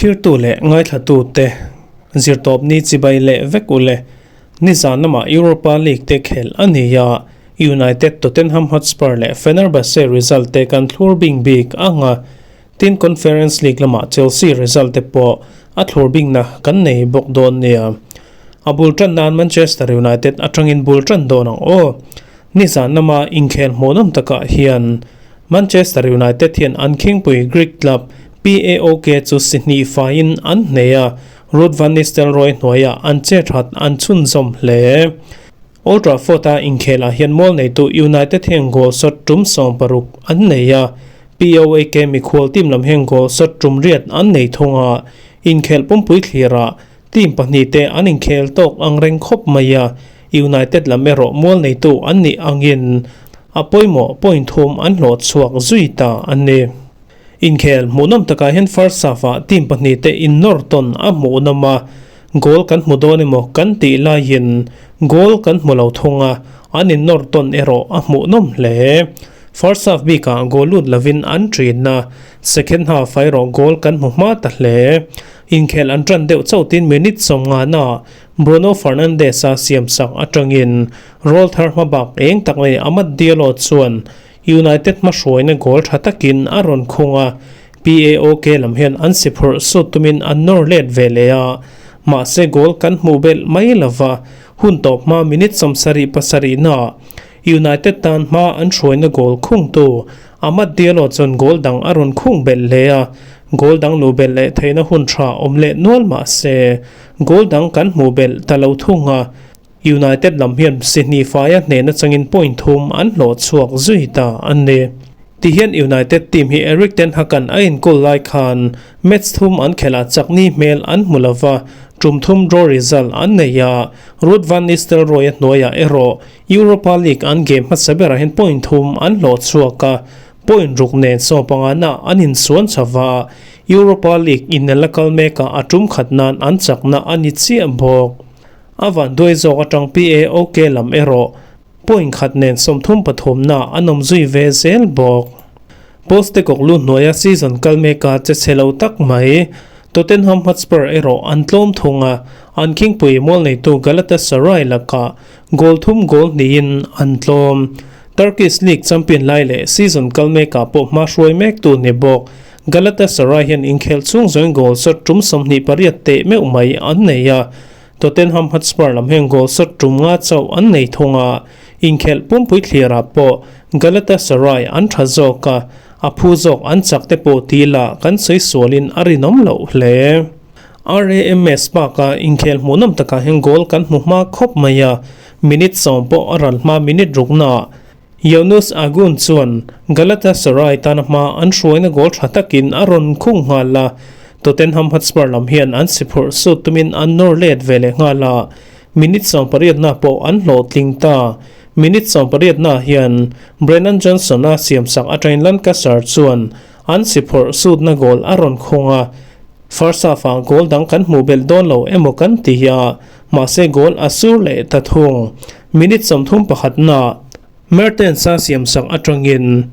Thlirtu leh ngaithlatute zirtawpni chibai leh vek u le. Nizan lamah Europa League te khelh a ni a, United, Tottenham Hotspur leh Fenerbahce result te kan thlur bing bik ang a, tin Conference League lamah Chelsea result te pawh a thlur bingna kan nei bawk dawn nia. A bul tan nan Manchester United atangin bul tan dawn ang aw. Nizan lama inkhel hmuhnawm takah hian Manchester United hian an khingpui Greek club PAOK chu si hnih faiin an hneh a, Ruud van Nistelrooy hnuaiah an chethat an chhunzawm hle. Old Trafford-a inkhelah hian mual neitu United hian goal shot tum 60 an nei a, PAOK mikhual team lam hian goal shot tum riat an nei thung a, inkhel pumpui thlirah team pahnihte an inkhel tawk ang reng khawp mai a, United lam erawh mual neitu an nih angin a pawimawh point thum an hlawh chhuak zui ta a ni. Inkhel hmuhnawm takah hian first half-ah team pahnihte innawr tawn a hmuhnawm a, goal kan hmu dawn emaw kan tih laiin goal kan hmu lo thung a, an innawr tawn erawh a hmuhnawm hle. First half bikah goal lut lovin an ṭin a, second half-ah erawh goal kan hmu hma ta hle. Inkhel an ṭan deuh chauhtin minute 50 ah Bruno Fernandes-a siamsak atangin roll thar hmabak eng tak leh Amad Diallo chuan United hmahruaina goal tha takin a rawn khung a, PAOK lam hian an si phurh sut tumin an nawr let ve leh a, mahse goal kan hmuh belh mai lova, hun tawp hma minute 77 naah United tan hma an hruaina goal khungtu Amad Diallo chuan goal dang a rawn khung belh hle a, goal dang luh belh leh theihna hun tha awm leh nual mahse goal dang kan hmuh belh ta lo thung a, United lam hian si hnih faia hnehna changin point thum an hlawh chhuak zui ta a ni. Tihian United team hi Erik ten Hag-a'n a inkawl lai khan match thum an khelh ah chakni hmel an hmu lova, tum thum draw result an nei a, Ruud van Nistelrooy-a hnuaiah erawh Europa League an game hmasa berah hian point thum an hlawh chhuak a, point ruk nen 15 nah an insuan chho va, Europa League inel a kal mekah a tum khat nan an chakna a ni chiah bawk. A van duai zawk atang PAOK lam erawh point khat nen 33 nah an awm zui ve zel bawk. Postecoglou hnuaia season kal meka che chhe lo tak mai. Tottenham Hotspur erawh an tlawm thung a, an khingpui mual neitu Galatasaray lakah goal thum goal hnihin an tlawm. Turkish League champion lai leh season kal mekah pawh hma hruai mektu ni bawk. Galatasaray hian inkhel chhung zawng goal shot tum 28 teh meuh mai an nei a, Tottenham Hotspur lam hian goal shot tum nga chauh an nei thung a, inkhelh pumpui thlirah pawh Galatasaray an tha zawk a, a phu zawk an chak te pawh ti la kan sawi sualin a rinawm loh hle. RAMS bakah inkhel hmuhnawm takah hian goal kan hmu hma khawp mai a, minute 10 pawh a ral hma minute ruknaah Yunus Akgün chuan Galatasaray tana hma an hruaina goal tha takin a rawn khung nghal a, Tottenham Hotspur lam hian an si phurh sut tumin an nawr let ve leh nghal a, minute 18 na pawh an hlawhtling ta. Minute 18 na hian Brennan Johnson-a siamsak atangin Lancaster chuan an si phurh sutna goal a rawn khung a, first half-ah goal dang kan hmuh belh dawn lo emaw kan ti a, mahse goal a sur leh ta thung. Minute 31 na Mertens-a siamsak atangin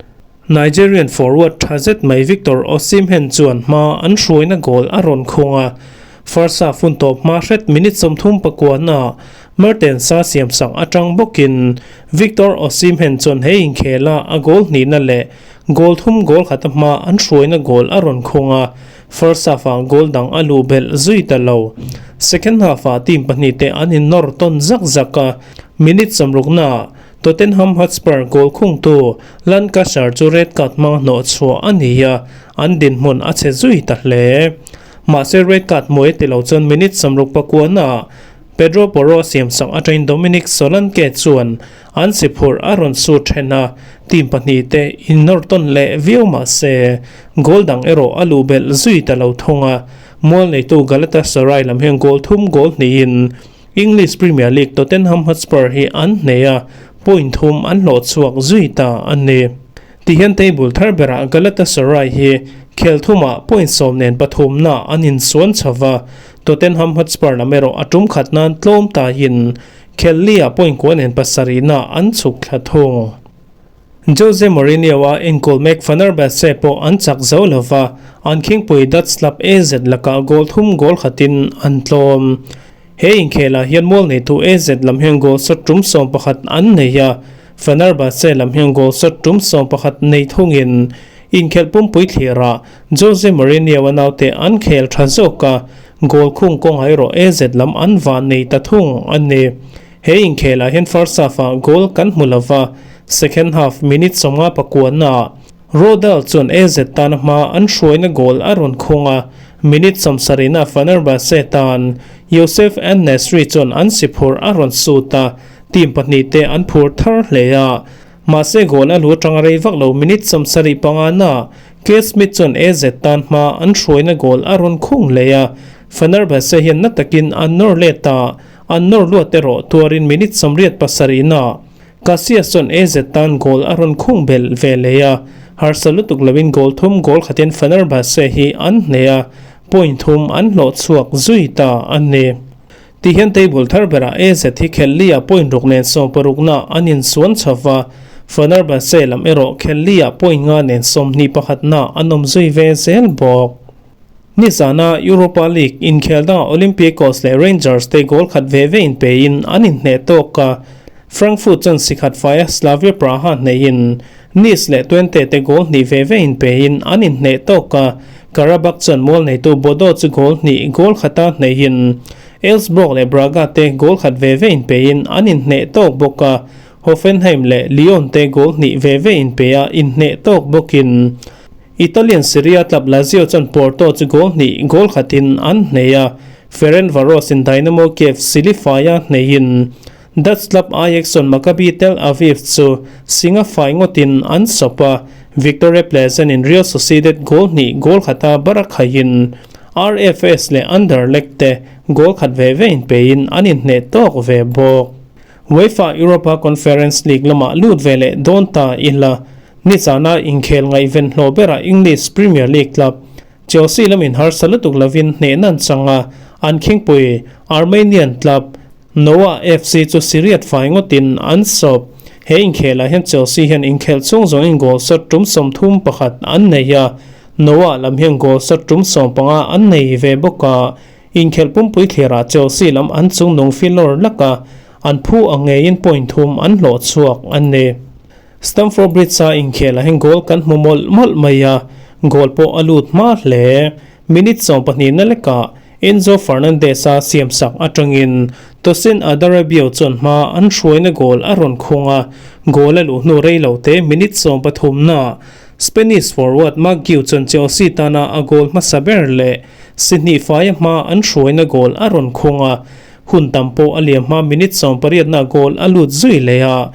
Nigerian forward tha zet mai Victor Osimhen chuan hma an hruaina goal a rawn khung a, first half hun tawp hma hret minute 39 na Mertens-a siamsak atang bawkin Victor Osimhen chuan he inkhela a goal hnihna leh goal thum goal khata hma an hruaina goal a rawn khung a, first half-ah goal dang a luh belh zui ta lo. Second half-ah team pahnih te an innawr tawn zak zak a, minute 60 naah Tottenham Hotspur goal khungtu Lancashire chu red card hmang hnawh chhuah a ni a, an dinhmun a chhe zui ta hle. Mahse red card hmuai ti lo chuan minute 69 naah Pedro Porro siamsak atangin Dominic Solanke chuan an si phurh a rawn su then a, team pahnih te innawr tawn leh viau mahse goal dang erawh a luh belh zui ta lo thung a, mual neitu Galatasaray lam hian goal thum goal hnihin English Premier League Tottenham Hotspur hi an hneh a, point thum an hlawh chhuak zui ta a ni. Tihian table thar berah Galatasaray hi khel thumah point 10 nen pathum na an insuan chho va, Tottenham Hotspur lam erawh a tum khat nan tlawm tahin khel lia point kua nen pasarih na an chhuk thla thung. Jose Mourinho-a enkawl mek Fenerbahce pawh an chak zo lo va, an khingpui Dutch club AZ lakah goal thum goal khatin an tlawm. He inkhelah hian mual neitu AZ lam hian goal shot tum 11 an nei a, Fenerbahce lam hian goal shot tum 11 nei thungin inkhelh pumpui thlirah Jose Mourinho-a naute an khel tha zawk a, goal khung kawngah erawh AZ lam an van nei ta thung a ni. He inkhelah hian first half-ah goal kan hmu lo va, second half minute 59-ah Rodal chuan AZ tana hma an hruaina goal a rawn khung a, minute 70-ah Fenerbahce tan Youssef En-Nesyri chuan an si phur a rawn sut a, team pahnihte an phur thar hle a. Mahse goal a lu atanga rei vak lo minute 75-ah Kate Smith chuan AZ tan hma an hruaina goal a rawn khung leh a, Fenerbahce hian na takin an nawr let a, An nawr luat erawh tuarin minute 87-ah Casillas chuan AZ tan goal a rawn khung belh ve leh a, harsa lutuk loin goal thum goal khatin Fenerbahce hi an hneh a, point thum an hlawh chhuak zui ta a ni. Tihian table thar berah AZ hi khelh li-ah point ruk nen 60-na an insuan chho va, Fenerbahce lam erawh khelh li-ah point nga nen 21-na an awm zui ve zel bawk. Nizana Europa League inkhel dangah Olympiacos leh Rangers te goal khat ve ve inpeiin an inhneh tawk a, Frankfurt chuan si khat faia Slavia Praha hneihin Nice leh Twente te goal hnih ve ve inpeiin an inhneh tawk a, Qarabag chuan mual neitu Bodo chu goal hnih goal khata hneihin Elfsborg leh Braga te goal khat ve ve inpeiin an inhneh tawk bawk a, Hoffenheim leh Lyon te goal hnih ve ve inpeia inhneh tawk bawkin Italian Serie A club Lazio chuan Porto chu goal hnih goal khatin an hneh a, Ferencvaros in Dynamo Kiev silifaia hneihin Dutch club Ajax chuan Maccabi Tel Aviv chu singa fai ngawtin an sawp a, Viktoria Plzen in Real Sociedad goal hnih goal khata bara khaihin RFS leh Anderlecht te goal khat ve ve inpeiin an inhneh tawk ve bawk. UEFA Europa Conference League lamah lut ve leh dawn ta ila, nizana inkhel ngaihven hlawh berah English Premier League club Chelsea lamin harsa lutuk lovin hnehna an chang a, an khingpui Armenian club Noah FC chu Syriat fai ngawtin an sawp. He inkhelah hian Chelsea hian inkhelh chhung zawngin goal shot tum 31 an nei a, Noah lam hian goal shot tum 15 an nei ve bawk a. Inkhelh pumpui thlirah Chelsea lam an chungnung filawr lak a, an phu ang ngeiin point thum an hlawh chhuak a ni. Stamford Bridge-a inkhelah hian goal kan hmu mawlh mawlh mai a, goal pawh a lut hma hle. Minute 12 na lekah Enzo Fernandez-a siamsak atangin Tosin Adarabioyo chuan hma an hruaina goal a rawn khung a, goal a luh hnu rei lo te minute 13 naah Spanish forward Marc Guiu chuan Chelsea tana a goal hmasa ber leh Si hnih faia hma an hruaina goal a rawn khung a, hun tam pawh a liam hma minute 18-na goal a lut zui leh a.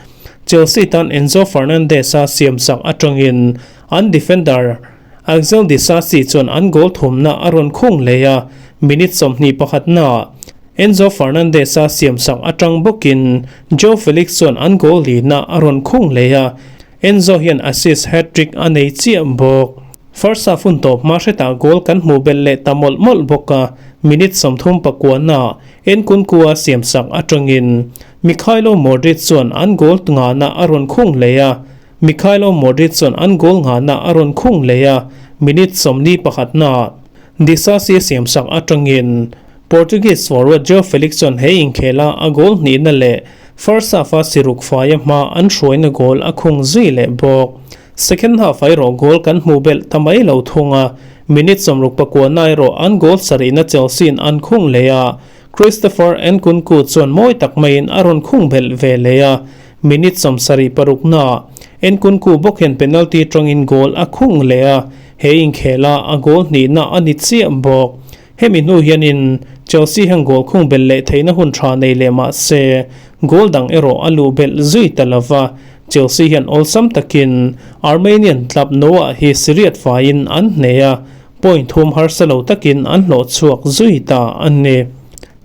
Chelsea tan Enzo Fernandez-a siamsak atangin an defender Axel Disasi chuan an goal thumna a rawn khung leh a, minute 21-na Enzo Fernandez-a siamsak atang bawkin Joao Felix chuan an goal lihna a rawn khung leh a, Enzo hian assist hat-trick a nei chiah bawk. First half hun tawp hma hretah goal kan hmuh belh leh ta mawlh mawlh bawk a, minute 39-ah Nkunku-a siamsak atangin Mykhailo Mudryk chuan an goal nghahna a rawn khung leh a, Mykhailo Mudryk chuan an goal nghahna a rawn khung leh a, minute 41-ah Disasi siamsak atangin Portuguese forward Joao Felix chuan he inkhela a goal hnihna leh first half-a siruk faia hma an hruaina goal a khung zui leh bawk. Second half ah erawh goal kan hmuh belh ta mai lo thung a, minute 69 erawh an goal sarihna Chelsea in an khung leh a, Christopher Nkunku chuan mawi tak maiin a rawn khung belh ve leh a, minute 76 ah Nkunku bawk hian penalty tangin goal a khung leh a, he inkhela a goal hnihna a ni chiah bawk. Hemi hnu hianin Chelsea hian goal khung belh leh theihna hun tha nei leh mah se, goal dang erawh a luh belh zui ta lova, Chelsea hian awlsam takin Armenian club Noah hi Syriat faiin an hneh a, point thum harsa lo takin an hlawh chhuak zui ta a ni.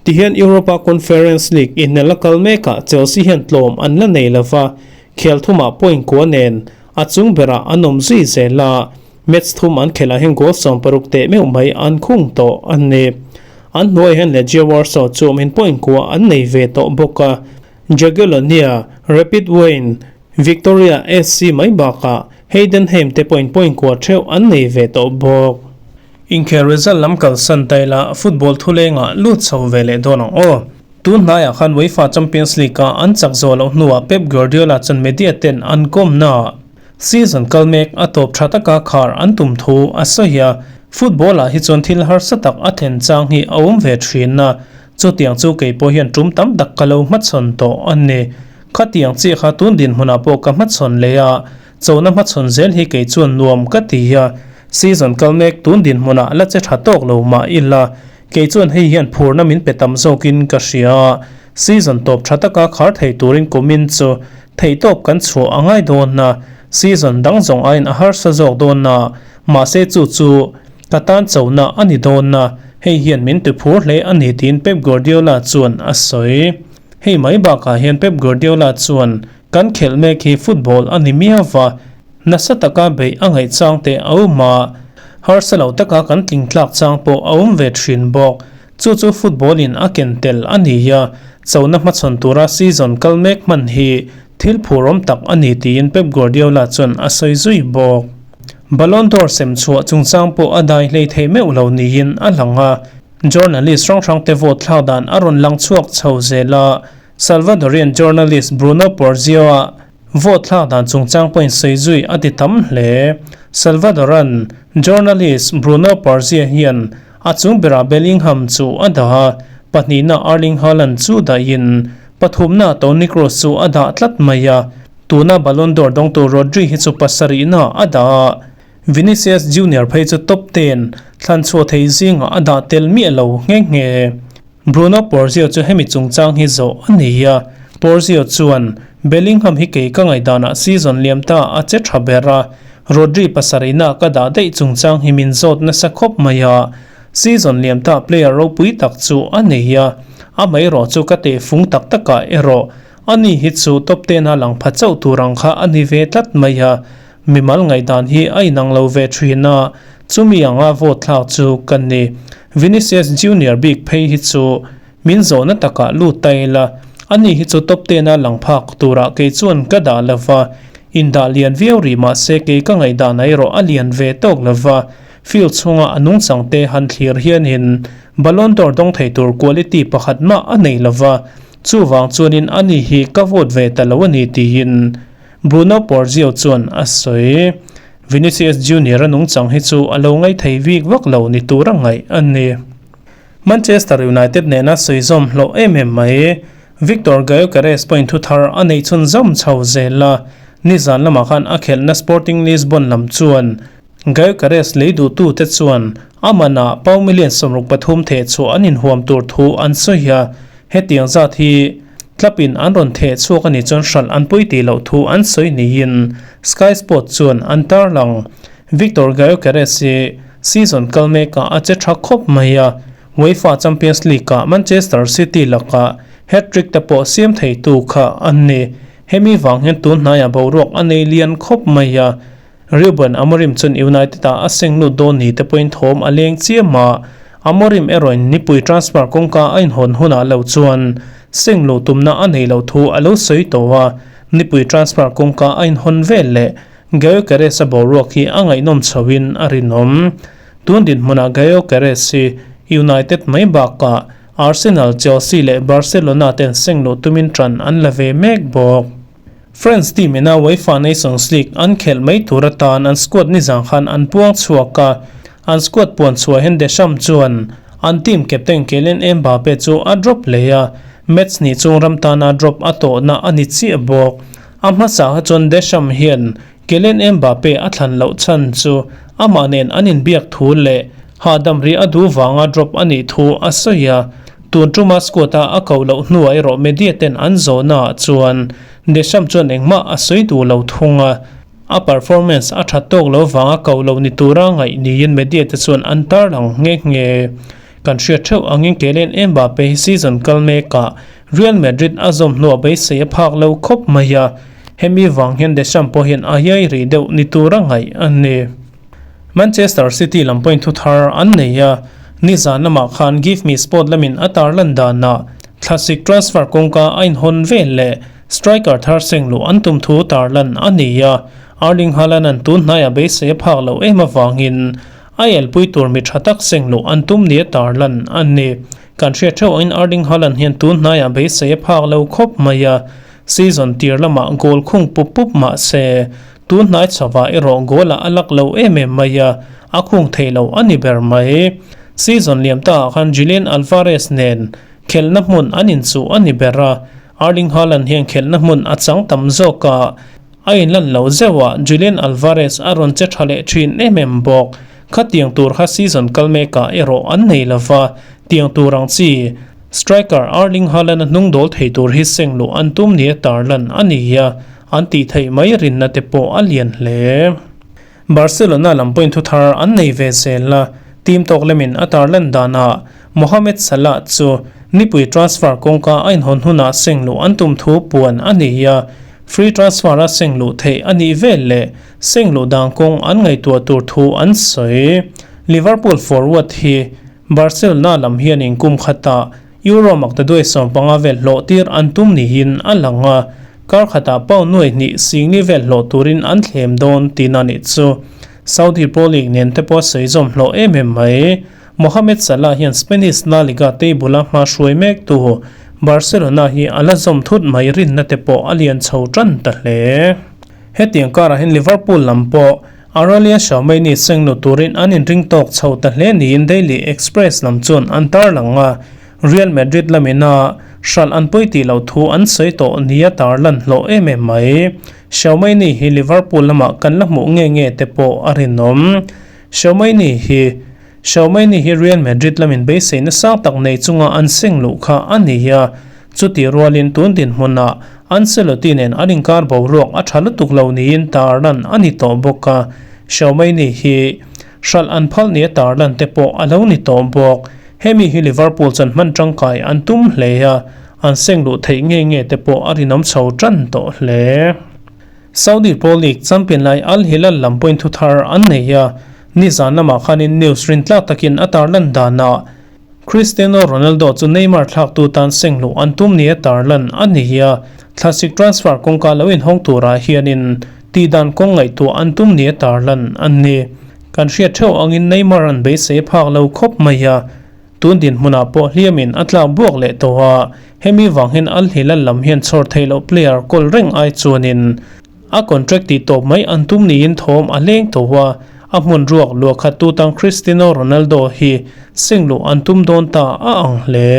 Tihian Europa Conference League inel a kal mekah Chelsea hian tlawm an la nei lova, khel thumah point kua nen a chung berah an awm zui zel a, Match thum an khelh ah hian goal 60 teh meuh mai an khung tawh a ni. An hnuaiah hian Legia Warsaw chu awmin point kua an nei ve tawh bawk a. Jagiellonia, Rapid Wien, Viktoria SC mai bakah Heidenheim te pawhin point kua theuh an nei ve tawh bawk. Inkhel result lam kalsan ta ila football thulengah lut chho ve leh dawn ang aw. Tun hnaiah khan UEFA Champions League-a an chak zawh loh hnuah Pep Guardiola chuan media ten an kawmnaah season kal mek a tawp tha taka khar an tum thu a sawi a. Football-ah hi chuan thil harsa tak a thlen chang hi a awm ve thin a, chutiang chu kei pawh hian tum tam tak ka lo hmachhawn tawh a ni. Khatiang chiah kha tun dinhmunah pawh ka hmachhawn leh a, chona hmachhawn zel hi kei chuan nuam ka ti a. Season kal mek tun dinhmunah la che tha tawk lo mah ila, Kei chuan hei hian phurna min pe tam zawkin ka hria a, season tawp tha taka khar thei turin kumin chu theihtawp kan chhuah a ngai dawn a, season dang zawng aiin a harsa zawk dawn a, mahse chu chu ka tan chona a ni dawn a, hei hian min ti phur hle a ni tiin Pep Guardiola chuan a sawi. Hei mai bakah hian Pep Guardiola chuan kan khelh mek hi football a ni miau va, Nasa taka beih a ngaih chang teh a awm a, harsa lo taka kan tling tlak chang pawh a awm ve thin bawk. Chu chu football in a ken tel a ni a, chona hmachhawn tura season kal mek hman hi thil phurawm tak a ni tiin Pep Guardiola chuan a sawi zui bawk. Ballon d'Or sem chhuah chungchang pawh a dai hlei thei meuh lo niin a lang a, journalist hrang hrang te vote thlak dan a rawn lang chhuak chho zel a, Salvadorian journalist Bruno Porzio-a Vote thlak dan chungchang pawhin sawi zui a ti tam hle. Salvadoran journalist Bruno Porzia hian a chung berah Bellingham chu a dah a, pahnihna Erling Haaland chu dahin pathumna Toni Kroos chu a dah tlat mai a. Tuna Ballon d'Or dawngtu Rodri hi chu pasarihna a dah a, Vinicius Junior phei chu top ten thlan chhuah thei zingah a dah tel miah lo nghe nghe. Bruno Porzio chu hemi chungchang hi zawh a ni a, Porzio chuan, Bellingham hi kei ka ngaihdanah season liam ta a che tha ber a, Rodri pasarihna ka dah daih chungchang hi min zawt nasa khawp mai a, season liam ta player ropui tak chu a nei a, amaherawh chu ka teh fung tak takah erawh ani hi chu top ten a lang pha chauh tur ang kha a ni ve tlat mai a, Mimal ngaihdan hi a inang lo ve thin a, chumi anga vote thlak chu ka ni. Vinicius Junior bik phei hi chu min zawhna takah lut ta ila, ani hi chu top ten-a lang phak turah kei chuan ka dah lo va, indah lian viau rih mah se kei ka ngaihdan erawh a lian ve tawk lo va, field chhunga a nungchang te han thlir hianin Ballon d'Or dawng thei tur quality pakhat mah a nei lo va, chuvang chuanin ani hi ka vote ve ta lo a ni tiin Bruno Porzio chuan a sawi. Vinicius Junior a nungchang hi chu a lo ngaithei bik vak lo ni tur a ngaih a ni. Manchester United nena sawi zawm hlawh em em mai. Victor Gyokeres pawhin thu thar a neih chhun zawm chho zel a, nizan lamah khan a khelhna Sporting Lisbon lam chuan Gyokeres lei duhtute chuan a manah pau million 63 theh chhuah an inhuam tur thu an sawi a, hetiang zat hi tlapin an rawn theh chhuak a nih chuan hralh an pawi tih loh thu an sawi niin Sky Sports chuan an tarlang. Victor Gyokeres hi season kal mekah a che tha khawp mai a, UEFA Champions League-ah Manchester City lakah hat-trick te pawh siam theitu kha a ni. Hemi vang hian tun hnaiah boruak a nei lian khawp mai a, Ruben Amorim chuan United-ah a seng lut dawn ni te pawhin thawm a leng chiam a, Amorim erawhin nipui transfer kawngka a inhawn hunah lo chuan seng luh tumna a nei loh thu a lo sawi tawh a, nipui transfer kawngka a inhawn vel leh Gyökeres-a boruak hi a ngaihnawm chhoin a rinawm. Tun dinhmunah Gyökeres hi United mai bakah Arsenal, Chelsea leh Barcelona ten seng luh tumin ṭan an la ve mek bawk. France team ina UEFA Nations League an khelh mai tur atan an squad nizang khan an puang chhuak a, an squad puan chhuah hian Deschamps chuan an team captain Kylian Mbappe chu a drop leh a, match hnih chung ram tana drop a tawhna a ni chiah bawk. A hmasa kha chuan Deschamps hian Kylian Mbappe a thlan loh chhan chu amah nen an inbiak thu leh hahdam rih a duh vanga drop a nih thu a sawi a, tun tuma squad-a a koh loh hnuah erawh media ten an zawhnaah chuan Deschamps chuan engmah a sawi duh lo thung a, a performance a that tawk lo vanga koh loh ni tura ngaih niin media te chuan an tarlang nghe nghe. Kan hriat theuh angin Kylian Mbappe hi season kal mekah Real Madrid a zawm hnuah beisei a phak lo khawp mai a, hemi vang hian Deschamps pawh hian a iai rih deuh ni tura ngaih a ni. Manchester City lam pawhin thu thar an nei a, nizan lamah khan Give Me Sport lamin a tarlan danah thlasik transfer kawngka a inhawn vel leh. Striker thar seng luh an tum thu tarlan a ni a, Erling Haaland-a'n tun hnaiah beisei a phak loh em avangin a elpui tur mi tha tak seng luh an tum nia tarlan a ni. Kan hriat theuh angin Erling Haaland hian tun hnaiah beisei a phak lo khawp mai a, season tir lamah goal khung pup pup mah se tun hnai chhovah erawh goal-ah a lak lo em em mai a, a khung thei lo a ni ber mai. Season liam taah khan Julian Alvarez nen khelhna hmun an inchuh a ni ber a, Erling Haaland hian khelhna hmun a chang tam zawk a, a inlan lo zeuh a, Julian Alvarez a rawn che tha leh thin em em bawk. Khatiang tur kha season kal mekah erawh an nei lo va, tiang tur ang chi striker Erling Haaland-a hnung dawl thei tur hi seng luh an tum nia tarlan a ni a, an tih theih mai rinna te pawh a lian hle. Barcelona lam pawhin thuthar an nei ve zel a, team tawk lemin a tarlan danah Mohamed Salah chu nipui transfer kawngka a inhawn hunah seng luh an tum thu puan a ni a, free transfer a seng luh theih a nih vel leh seng luh dan kawng an ngaihtuah tur thu an sawi. Liverpool forward hi Barcelona lam hianin kum khatah Euro maktaduai 15 vel hlawh tir an tum niin a lang a, kar khatah pound nuai hnih singli vel hlawh turin an thlem dawn tihna a nih chu. Saudi Pro League nen te pawh sawi zawm hlawh em em mai. Mohamed Salah hian Spanish La Liga table a hma hruai mek tu Barcelona hi a la zawm thut mai rinna te pawh a lian chho tan ta hle. Hetiang karah hian Liverpool lam pawh Aurelien Tchouameni sengnu turin an inring tawk chho ta hle niin Daily Express lam chuan an tarlang a, Real Madrid lamina hralh an pawi tih loh thu an sawi tawh nia tarlan hlawh em em mai. Tchouameni hi Liverpool lamah kan la hmuh nge nge te pawh a rinawm. Tchouameni hi Tchouameni hi Real Madrid lamin beiseina sang tak nei chunga an seng luh kha a ni a, chuti rualin tun dinhmunah Ancelotti nen an inkar boruak a tha lutuk lo niin tarlan a ni tawh bawk a, Tchouameni hi hralh an phal nia tarlan te pawh a lo ni tawh bawk. Hemi hi Liverpool chuan hman tangkai an tum hle a, an seng luh theih nge nge te pawh a rinawm chho tan tawh hle. Saudi Pro League champion lai Al Hilal lam pawhin thuthar an nei a, nizan lamah khanin news rintlak takin a tarlan danah Cristiano Ronaldo chu Neymar thlaktu tan sengluh an tum nia tarlan a ni a, thlasik transfer kawngka lo inhawng turah hianin tihdan kawng ngaihtuah an tum nia tarlan a ni. Kan hriat theuh angin Neymar an beisei phak lo khawp mai a, tun dinhmunah pawh hliamin a tlak buak leh tawh a, hemi vang hian Al Hilal lam hian chhawr theih loh player kawl reng ai chuanin A contract tih tawp mai an tum niin thawm a leng tawh a, a hmun ruak luah khat tu tang Cristiano Ronaldo hi seng luh an tum dawn ta a ang hle.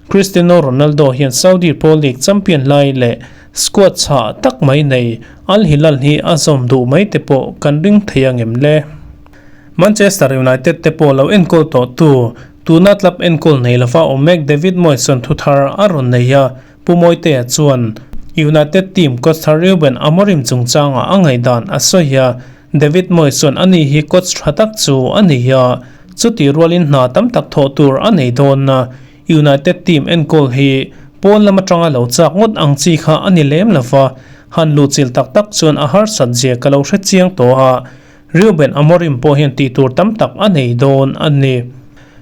Cristiano Ronaldo hian Saudi Pro League champion lai leh squad chhah tak mai nei Al Hilal hi a zawm duh mai te pawh kan ring thei angem le? Manchester United te pawh lo enkawl tawh tu, tuna club enkawl nei lova awm mek David Moyes chuan thuthar a rawn nei a, Pu Mawitea chuan United team coach thar Reuben Amorim chungchangah a ngaihdan a sawi a, David Moyes chuan ani hi coach tha tak chu a ni a, chutih rualin hna tam tak thawh tur a nei dawn a, United team enkawl hi pawn lam atanga lo chak ngawt ang chi kha a ni lem lo va, han luhchilh tak tak chuan a harsat zia ka lo hre chiang tawh a, Reuben Amorim pawh hian tih tur tam tak a nei dawn a ni.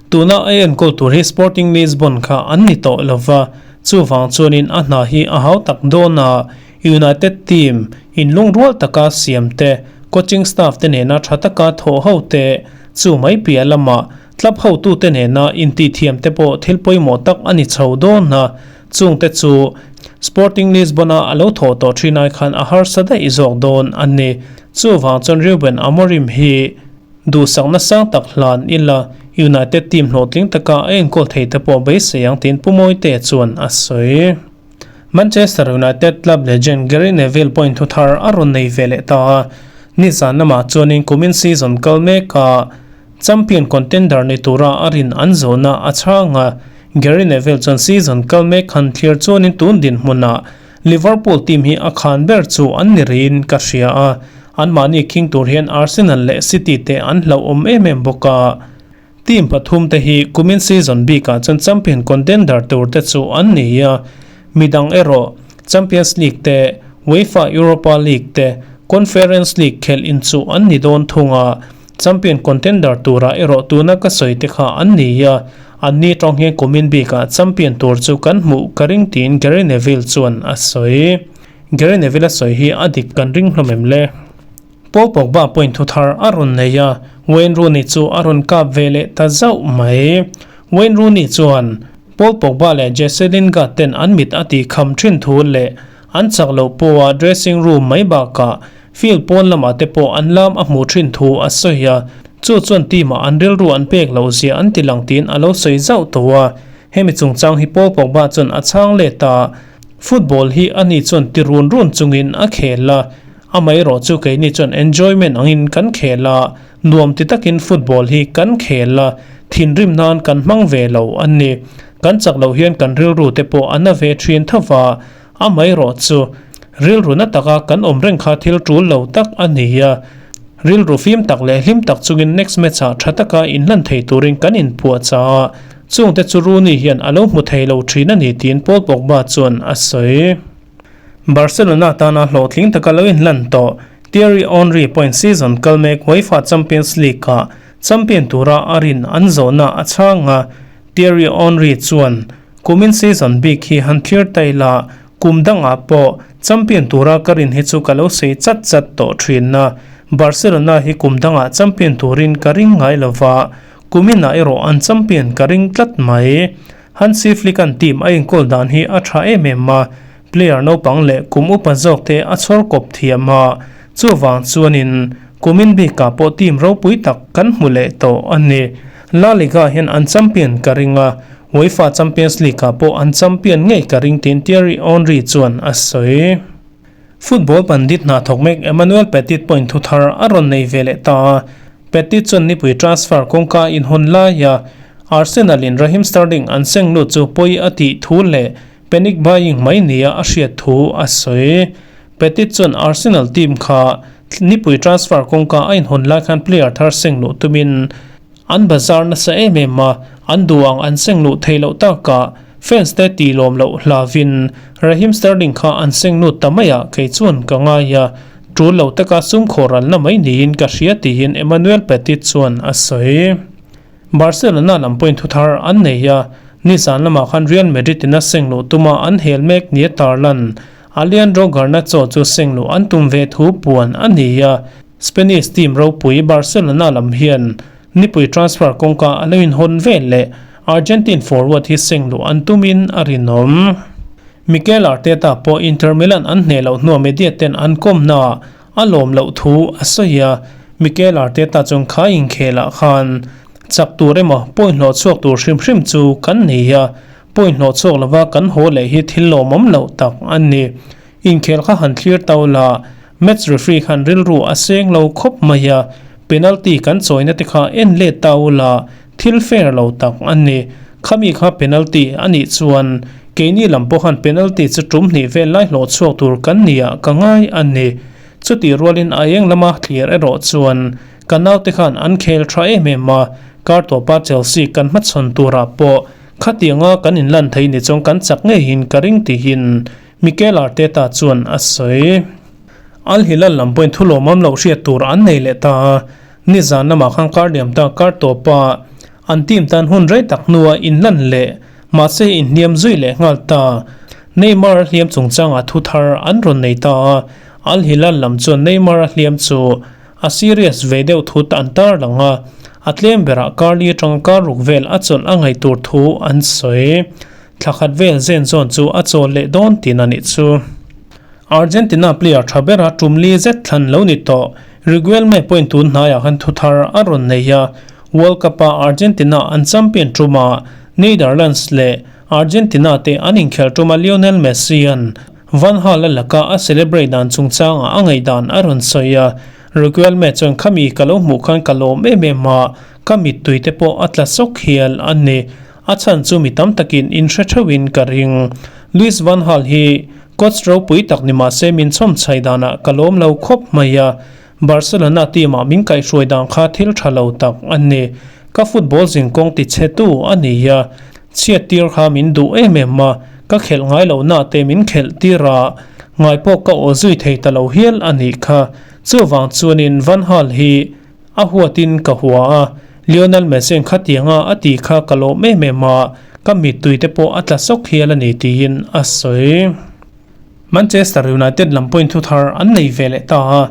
Tuna a enkawl tur hi Sporting Lisbon kha an ni tawh lo va, chuvang chuanin a hna hi a hau tak dawn a, United team inlungrual taka siam te, coaching staff te nena tha taka thawh ho te, chu mai piah lamah club hotute nena intihthiam te pawh thil pawimawh tak a ni chho dawn a, chungte chu Sporting Lisbon-a a lo thawh tawh thin ai khan a harsa daih zawk dawn a ni. Chuvang chuan Reuben Amorim hi duhsakna sang tak hlan ila United team hlawhtling taka a enkawl thei te pawh beisei ang tiin Pu Mawitea chuan a sawi. Manchester United club legend Gary Neville pawhin thuthar a rawn nei ve leh ta a, nizan lamah chuanin kumin season kal meka champion contender ni tura a rin an zawhna a chhang a, Gary Neville chuan season kal mek han thlir chuanin tun dinhmunah Liverpool team hi a khan ber chu an ni riin ka hria a, anmahni khing tur hian Arsenal leh City te an hlauhawm em em bawk a. Team pathum te hi kumin season bikah chuan champion contender tur te chu an ni a, midang erawh Champions League te, UEFA Europa League te, Conference League khelh inchuh an ni dawn thung a, champion contender turah erawh tuna ka sawi te kha an ni a, Anni tawng hian kumin bikah champion tur chu kan hmuh ka ring tiin Gary Neville chuan a sawi. Gary Neville a sawi hi a dik kan ring hlawm em le? Paul Pogba point thu thar a rawn nei a, Wayne Rooney chu a rawn kap ve leh ta zauh mai. Wayne Rooney chuan Paul Pogba leh Jesse Lingard ten an mit a tih kham thin thu leh an chak loh pawha dressing room mai bakah field pawn lamah te pawh an lam a hmuh thin thu a sawi a, chu chuan team ah an rilru an pek loh zia an ti lang tiin a lo sawi zauh tawh a. Hemi chungchang hi Paul Pogba chuan a chhang let a, Football hi ani chuan ti run run chungin a khel a, Amaherawh chu keini chuan enjoyment angin kan khel a, nuam ti takin football hi kan khel a, thinrim nan kan hmang ve lo a ni. Kan chak loh hian kan rilru te pawh a na ve thin tho va, amaherawh chu rilru na taka kan awm reng kha thil tul lo tak a ni a. Rilru fim tak leh hlim tak chungin next match ah tha taka inhlan thei turin kan inpuahchah a, chungte chu Rooney hian a lo hmu thei lo thin a ni tiin Paul Pogba chuan a sawi. Barcelona tana hlawhtling taka lo inlan tawh Thierry Henry pawhin season kal mek UEFA Champions League-ah champion tura a rin an zawhna a chhang a, Thierry Henry chuan, Kumin season bik hi han thlir ta ila, kum dangah pawh champion tura ka rin hi chu ka lo sei chat chat tawh thin a, Barcelona hi kum dangah champion turin ka ring ngai lova, kuminah erawh an champion ka ring tlat mai. Hansi Flick-a'n team a enkawl dan hi a tha em em a, player naupang leh kum upa zawk te a chhawr kawp thiam a, chuvang chuanin kumin bikah pawh team ropui tak kan hmu leh tawh a ni. La Liga hian an champion ka ring a, UEFA Champions League-ah pawh an champion ngei ka ring tiin Thierry Henry chuan a sawi. Football pandit hna thawk mek Emmanuel Petit pawhin thu thar a rawn nei ve leh ta a, Petit chuan nipui transfer kawngka inhawn laia Arsenal in Raheem Sterling an seng lut chu pawi a tih thu leh panic buying mai nia a hriat thu a sawi. Petit chuan Arsenal team kha nipui transfer kawngka a inhawn lai khan player thar seng luh tumin An bazar nasa em em a, an duh ang an seng luh theih loh takah fans te tih lawm loh hlavin Raheem Sterling kha an seng lut ta mai a, kei chuan ka ngai a, tul lo taka sum khawhralna mai niin ka hria tiin Emmanuel Petit chuan a sawi. Barcelona lam pawhin thuthar an nei a, nizan lamah khan Real Madrid in a seng luh tuma an hel mek nia tarlan Alejandro Garnacho chu seng luh an tum ve thu puan a ni a, Spanish team ropui Barcelona lam hian nipui transfer kawngka a lo inhawn vel leh Argentine forward hi seng luh an tumin a rinawm. Mikel Arteta pawh Inter Milan an hneh loh hnuah media ten an kawmnaah a lawm loh thu a sawi a, Mikel Arteta chuan kha inkhelah khan chak tur emaw point hlawh chhuak tur hrim hrim chu kan nei a, point hlawh chhuak lova kan haw leh hi thil lawmawm loh tak a ni. Inkhel kha han thlir tau la, match referee khan rilru a seng lo khawp mai a, penalty kan chawina te kha en let tau la, thil fair lo tak a ni. Khami kha penalty a nih chuan keini lam pawh khan penalty chu tum hnih vel lai hlawh chhuak tur kan nia ka ngai a ni. Chutih rualin a eng lama thlir erawh chuan ka naute khan an khel tha em em a, kar tawpa Chelsea kan hmachhawn turah pawh khatianga kan inlan thei ni chuan kan chak ngeiin ka ring tihin Mikel Arteta chuan a sawi. Al Hilal lam pawhin thu lawmawm loh hriat tur an nei leh ta a, nizan lamah khan kar liam ta kar tawpa an team tan hun rei tak hnua inlan leh mahse inhniam zui leh nghal ta. Neymar a hliam chungchangah thu thar an rawn nei ta a, Al Hilal lam chuan Neymar a hliam chu a serious ve deuh thut an tarlang a, a tlem berah kar li atanga kar ruk vel a chawlh a ngaih tur thu an sawi. Thla khat vel zen zawn chu a chawl leh dawn tin a nih chu. Argentina player tha bera tum li zet thlan lo ni tawh. Riguelme pawhin tun hnaiah khan thu thar a rawn nei a, World Cup-a Argentina an champion tumah Netherlands leh Argentina te an inkhelh tuma Lionel Messi-a'n Van Gaal-a laka a celebrate dan chungchangah a ngaihdan a rawn sawi a. Riguelme chuan khami ka lo hmuh khan ka lawm em em a, ka mittui te pawh a tla sawk hial a ni. A chhan chu mi tam takin in hre theuhin ka ring. Luis van Gaal hi coach ropui tak ni mah se min chhawm chhai danah ka lawm lo khawp mai a, Barcelona team ah min kaihhruai dan kha thil tha lo tak a ni. Ka football zinkawng ti chhe tu a ni a, chhiat tir kha min duh em em a, ka khelh ngai lo na te min khelh tir a, ngai pawh ka aw zui thei ta lo hial a nih kha. Chuvang chuanin Van Gaal hi A huatin ka hua a, Lionel Messi-a'n khatianga a tih kha ka lawm em em a, ka mittui te pawh a tla sawk hial a ni tiin a sawi. Manchester United lam pawhin thu thar an nei ve leh ta a,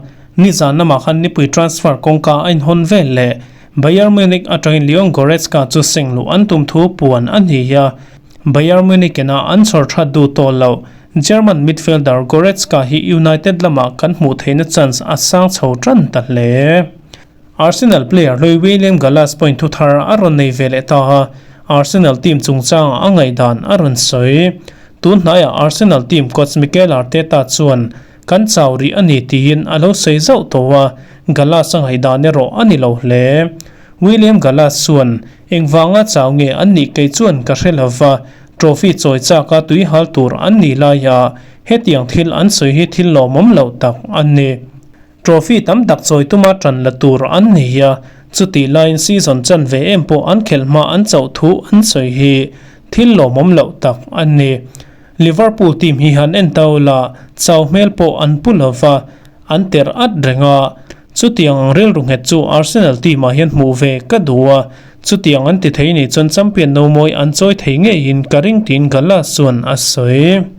nizan lamah khan nipui transfer kawngka a inhawn vel leh Bayern Munich atangin Leon Goretzka chu seng luh an tum thu puan a ni a, Bayern Munich ina an chhawr that duh tawh loh German midfielder Goretzka hi United lamah kan hmuh theihna chance a sang chho tan ta hle. Arsenal player hlui William Gallas pawhin thu thar a rawn nei ve leh ta a, Arsenal team chungchangah a ngaihdan a rawn sawi. Tun hnaiah Arsenal team coach Mikel Arteta chuan kan chau rih a ni tiin a lo sawi zauh tawh a, Gallas a ngaihdan erawh a ni lo hle. William Gallas chuan, Engvanga chau nge an nih kei chuan ka hre lo va, trophy chawi chaka tui hal tur an nih laia hetiang thil an sawi hi thil lawmawm loh tak a ni. Trophy tam tak chawi tuma tan la tur an ni a, chutih laiin season chan ve em pawh an khelh hma an chauh thu an sawi hi thil lawmawm loh tak a ni. Liverpool team hi han en tau la, chau hmel pawh an pu lo va, an ter at reng a, chutiang ang rilru nghet chu Arsenal team ah hian hmuh ve ka duh a, chutiang an ti thei nih chuan champion no mawi an chawi thei ngeiin ka ring tiin Gallas chuan a sawi.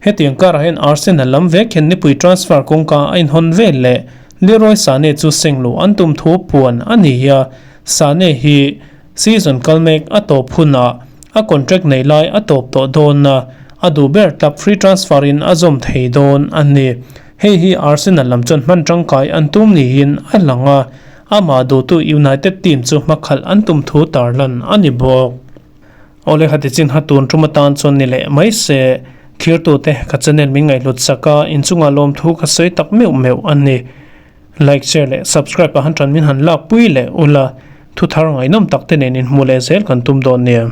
Hetiang karah hian Arsenal lam vek hian nipui transfer kawngka a inhawn vel leh Leroy Sane chu seng luh an tum thu puan a ni a, Sane hi season kal mek a tawp hunah a contract nei lai a tawp tawh dawn a, a duh ber club free transfer in a zawm thei dawn a ni. Hei hi Arsenal lam chuan hman tangkai an tum niin a lang a, amah duhtu United team chu hmakhalh an tum thu tarlan a ni bawk. Awle khati chin ha tun tum atan chuan ni leh mai se, thirtute ka channel min ngaihhlut sak a, inchungah lawmthu ka sawi tak meuh meuh a ni. Like, share leh subscribe ah han tan min han lak pui leh ula, thuthar ngaihnawm tak te nen inhmuh leh zel kan tum dawn nia.